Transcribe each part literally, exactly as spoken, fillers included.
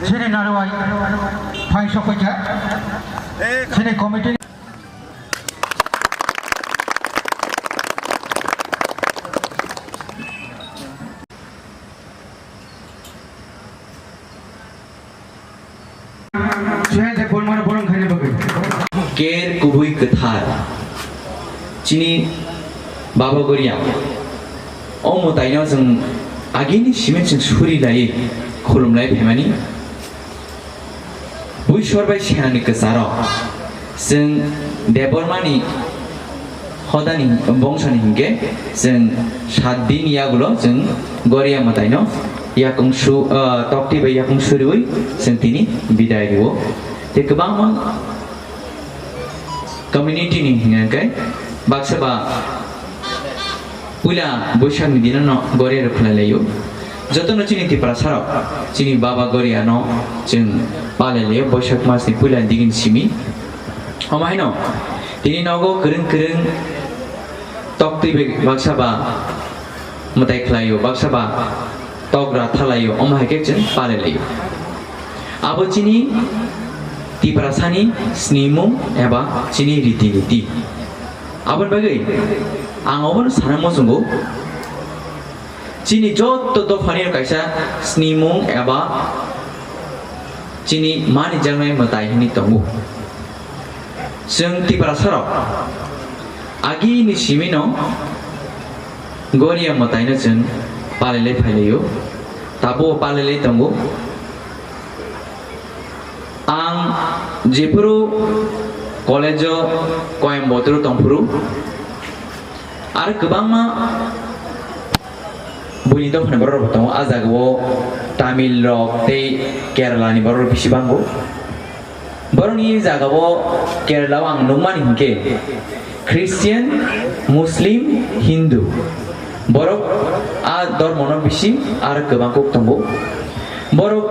Chini narwai phai sokphaikha. Chini committee. Ker kubui kwthar. Chini Baba Goria. O mwtaino chwng agini simi chwng suri lai khulum lai phaimani. Buisor bai senani kwcharo chwng Debbarmani hodani bongsani hinkhe chwng saat din yagulo chwng Goria mwtaino yakung su, ah, tokti bai yakung suriwi chwng tini bidai rio. Tei kwbangma community ni hinkhe baksa ba puila Boishakni dino no Goria rok khlai laio. Jotono chini Tiprasa rok chini Baba Goria no chwng palai laio Boishak mas ni puila digini simi. Omo haino tini nogo kwrwng kwrwng tok twi bai baksa ba mwtai khlaio, baksa ba tok ra thalaio, omo hai khe chwng palai laio. Abo chini Tiprasani snimung eba chini riti niti. Aboni bagwi ang obono sana muchungo, chini joto dophani kaisa snimung eba chini manijaknai mwtai hwnwi tongo. Chwng Tiprasarok agini simino Goria mwtaino chwng palilai phailaio, tabuk palilai tongo. Ang jephuru college-o Coimbatore tongphuru, aro kwbangma buini dophani borok rok tongo. A jagao Tamil rok tei Kerala ni borok rok bisi bango. Borokni jagao Kerala o ang nukmani hinkhe Christian, Muslim, Hindu. Borok a dormono bisi aro kwbang kuk tongo. Borok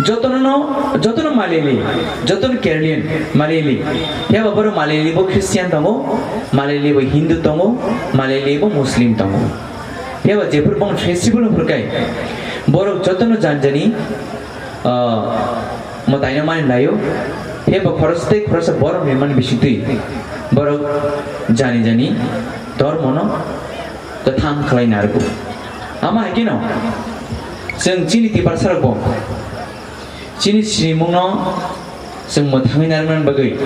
jotono, jotono Malayali, jotono Keralian Malayali. Phiya ba borok Malayali bo Christian tongo, Malayali bo Hindu tongo, Malayali bo Muslim tongo. Phiya ba jephuru bong festival phuru kai borok jotono jani jani, ah, mwtaino mani laio. Phiya ba khoroksa tei khoroksa borok ni mani bisingtwi borok jani jani dormono kwthang khlai narwgo. Ama hai kheno chwng chini Tiprasarok bo chini sinimungno chwng mwthangwi narwknani bagwi,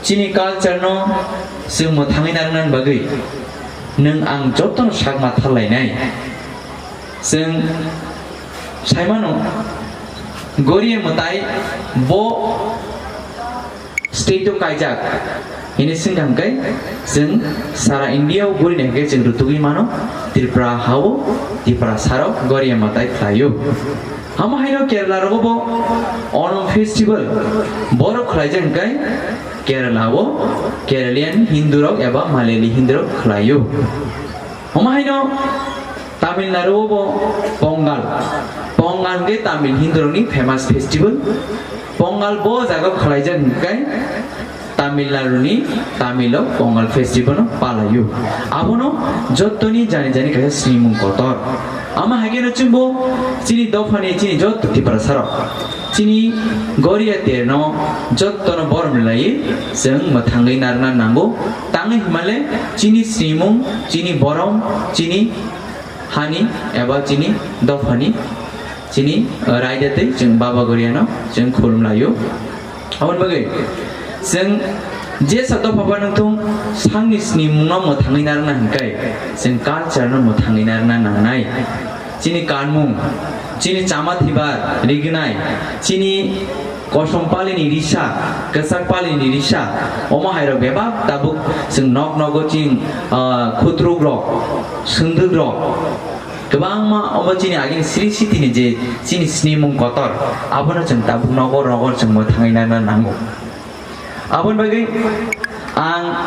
chini culture-no chwng mwthangwi narwknani bagwi nwng ang jotono sak ma thar lainai. Chwng sai mano, Goria mwtai bo state-o kaijak. Hini swngkha hwnkhe chwng sara India-o gurina hwnkhe chwng rwtugwi mano, Tripura ha-o Tiprasarok Goria mwtai khlaio. Omo haino Kerala rogo bo Onam festival borok khlaijak hwnkhe Kerala-o Keralian Hindu rok eba Malayali Hindu rok khlaio. Omo haino Tamil Nadu-o bo Pongal, Pongal hwnkhe Tamil Hindu rokni famous festival. Pongal bo jaga khlaijak hwnkhe Tamil Nadu ni Tamil o Pongal festival no palaio. Abono jottoni jani jani kaisa sinimung kotor. Ama hai kheno chwngbo chini dophani chini jotto Tiprasa rok chini Goria terno jottono borom lai chwng mwthangwi narwkna nango. Tangwi hwnmale chini sinimung, chini borom, chini hani eba chini dophani, chini, uh, raida tei chwng Baba Goriano chwng khulum laio. Aboni bagwi chwng jesa dopha ba nangthung sangni sinimungno mwthangwi narwkna hwnkhe chwng culture-no mwthangwi narwkna nangnai. Chini kanmung, chini chama thibar rignai, chini kosom palini risa, kwchak palini risa, omo hairok bebak tabuk chwng nok nogo chini, ah, khutruk rok, swndwk rok, kwbangma omo chini agini sri sitini je chini sinimung kotor, abono chwng tabuk nogo nogo chwng mwthangwi nana nango. Aboni bagwi ang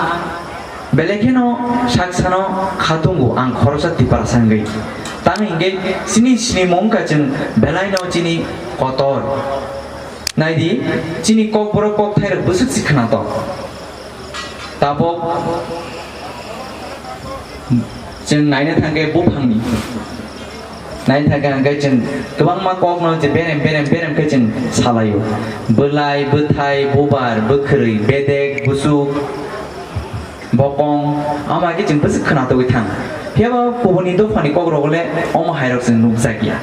belai kheno saksano khatungo, ang khoroksa Tiprasa wngwi. Tamni hwnkhe chini sinimung wngkha chwng belaino chini kotor. Naidi, chini kokborok kokthairok bwswk se khwnatok. Tabuk chwng naina thangkhe buphangni Naithaka hwnkhe chwng kwbangma kokno je berem berem berem khe chwng salaio. Bwlai, bwthai, bubar, bwkhwrwi, bedek, busuk, bokong, ama khe chwng bwswk khwnatugwi thang. Phiyaba kubuni dophani kokrok le omo hairok chwng nukjakya.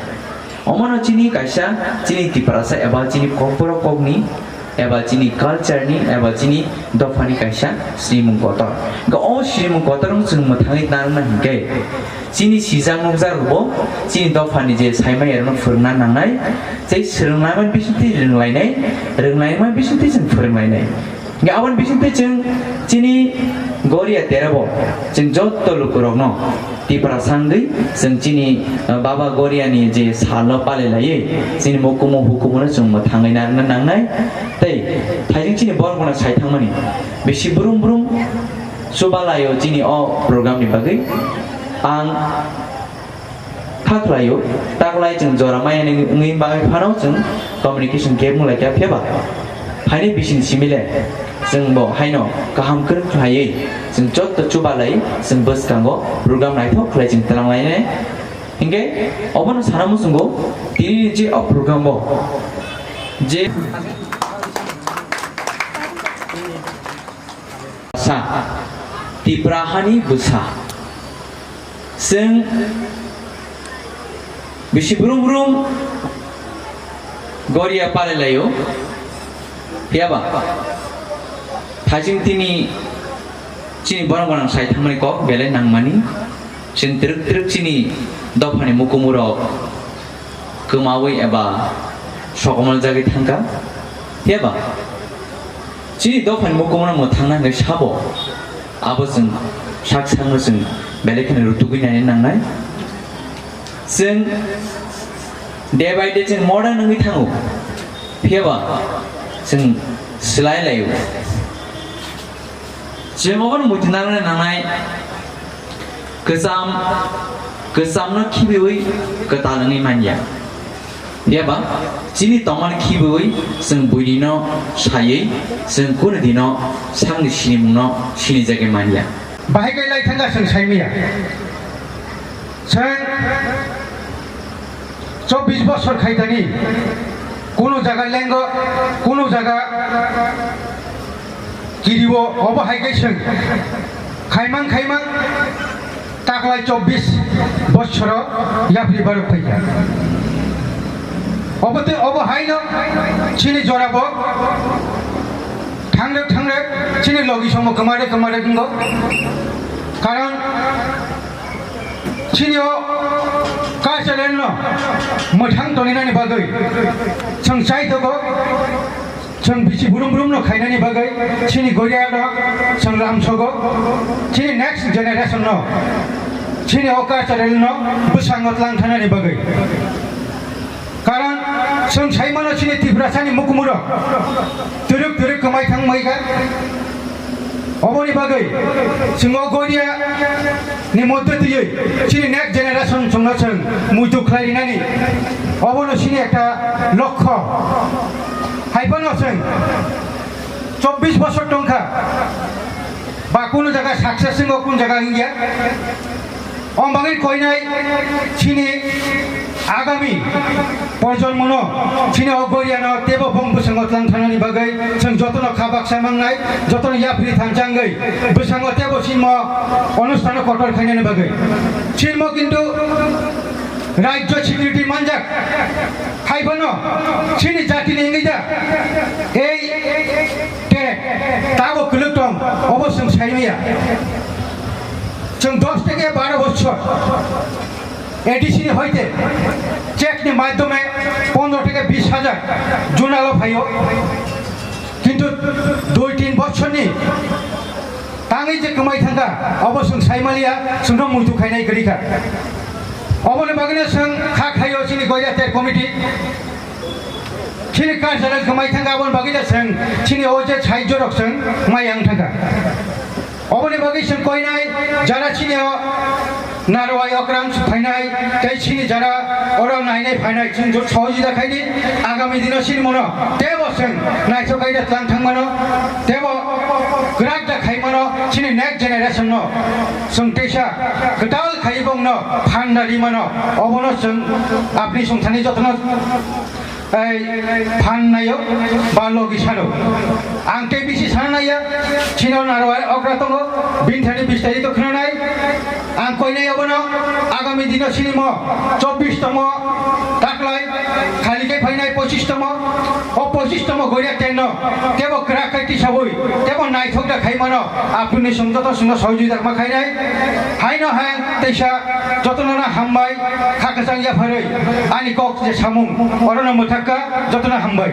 Omono chini kaisa, chini Tiprasa eba chini kokborok kokni eba chini culture ni, eba chini dophani kaisa sinimung kotor. Hwnkhe o sinimung kotor wng chwng mwthangwi narwkna hinkhe, chini sijak nukjak rokbo chini dophani je saimaya rokno phwrwngna nangnai, tei swrwngnaimani bisingtwi rwnglainai, rwnglaimani bisingtwi chwng phwrwnglainai. Hwnkhe aboni bisingtwi chwng chini Goria terebo chwng joto lukurokno Tiprasa wngwi chwng chini, uh, Baba Goriani je salno palilaiwi chini mukumu hukumuno chwng mwthangwi narwkna nangnai. Tei thaijing chini borok bono sai thangmani bisi brum brum chubalaio chini o program ni bagwi. Ang kha khlaio, taklai chwng jora maya wngwi bagwi phano chwng communication gap wng lai kha, phiyaba haini bising simi le chwng bo haino kaham kwrwng khlaiwi chwng joto chubalai chwng bwskango program naithok khlai chwng twlang lainai. Hinkhe obono sana muchungo tini je o program o je sa Tipra hani bwsa. Chwng bisi brum brum Goria palailaio. Phiyaba thaijing tini chini borok gwnang sai thangmani kok belai nangmani. Chwng twrwk twrwk chini dophani mukumurok kwmawi eba sokomorjagwi thangkha. Phiyaba chini dophani mukumurno mwthangna hwnkhe sabo, abo chwng sak sakno chwng belai kheno rutugwi naina nangnai. Chwng day by day chwng modern wngwi thango, phiyaba chwng swlai laio. Chwng obono muitu narwkna nangnai, kwcham, kwchamno khibiwi kwtal wngwi manya. Phiyaba chini tongmani khibiwi chwng buinino saiwi chwng kunu dino sakni sinimungno sinijagwi manya. Bahai khe lai thangkha chwng saimanya. Chwng chobbish bosor khaitani, kuno jaga lengo, kuno jaga kiriwo, obo hai khe chwng khaimang khaimang taklai chobbish bosoro yapri barok phaikha. Obo tei obo haino chini jorabo thangrwk thangrwk chini logi somo kwmarwk kwmarwk wngo. Karon chini o culture no mwthang toninani bagwi chwng chai tongo, chwng bisi brum brum no khainani bagwi chini Goria no chwng lamsogo, chini next generation no chini o culture no bwskango tlang thanani bagwi. Karon chwng sai mano chini Tiprasani mukumurok twrwk twrwk kwmai thang maikha. Oboni bagwi chwng o Goria ni moddhe twiwi chini next generation chwngno chwng muitu khlai rinani obono chini ekta lokho. Hai phano chwng chobbish bosor tongkha ba kunu jaga success wngo, kunu jaga wngya. Omo bagwi koinai chini agami projonmono chini o Goriano teibo bong bwskango tlang thanani bagwi chwng jotono kha baksa mangnai, jotono yapri thansa wngwi bwskango teibo sinmo onustano kotor khainani bagwi. Sinmo kintu rajyo security manjak hai phano chini jatini wngwi da ei te tabo kwlwk tong, obo chwng saimaya. Chwng dos theke baro bochor A D C ni hoite check ni madhyome pondro theke bis hajar junalo phaio, kintu dui tin bochorni tangwi je kwmai thangkha, obo chwng saimaliya, chwngno muitu khainai kwrwikha. Oboni bagwino chwng kha khaio chini Goria ter committee. Chini cultural kwmai thangkha, aboni bagwi da chwng chini o je sahajyorok chwng mai yang thangkha. Oboni bagwi chwng koinai jara chini o narwai okrang phainai tei chini jara oro nainai phainai chwng jo-, sohojita khaidi, agami dino chini mono teibo chwng naithok khaida tlang thangmano teibo kwrak da khaimano chini next generation no chwng teisa kwtal Ibongno phan da rimano, obono chwng apni songthani jotono ei phan naio ba logi sano. Ang tei bisi sana naiya, chino narwai okra tongo, bini thani bistarito khwnanai. Ang koinai obono agami dino sinimo chobbish tomo taklai, khali khe phainai pochish tomo, o pochish tomo goria tenno, tebo kwrak khai tisabui, tebo naithok da khai mano, apni song joto songno sohojogita ma khainai. Haino hai teisa jotono na hambai, kha kwchang yapharwi ani kok je samung, orono mwthakka jotono hambai.